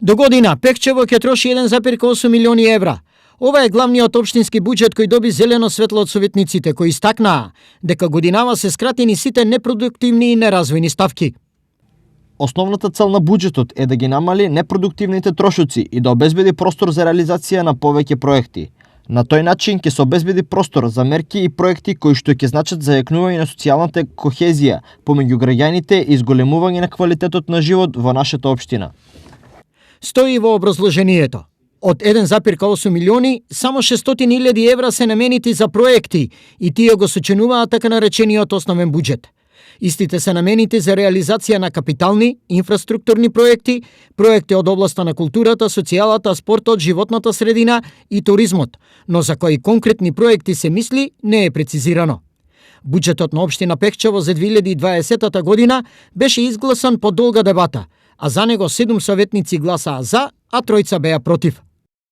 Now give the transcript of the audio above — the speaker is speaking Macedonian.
До година Пехчево ќе троши 1,8 милиони евра. Ова е главниот општински буџет кој доби зелено светло од советниците, кои истакнаа дека годинава се скратени сите непродуктивни и неразвојни ставки. Основната цел на буџетот е да ги намали непродуктивните трошоци и да обезбеди простор за реализација на повеќе проекти. На тој начин ќе се обезбеди простор за мерки и проекти кои што ќе значат за јакнување на социјалната кохезија помеѓу граѓаните и зголемување на квалитетот на живот во нашата општина. Стои во образложението. Од 1,8 милиони, само 600.000 евра се наменети за проекти и тие го сочинуваат така наречениот основен буџет. Истите се наменети за реализација на капитални, инфраструктурни проекти, проекти од областа на културата, социјалата, спортот, животната средина и туризмот, но за кои конкретни проекти се мисли не е прецизирано. Буџетот на општина Пехчево за 2020 година беше изгласан по долга дебата, а за него 7 советници гласаа за, а 3 беа против.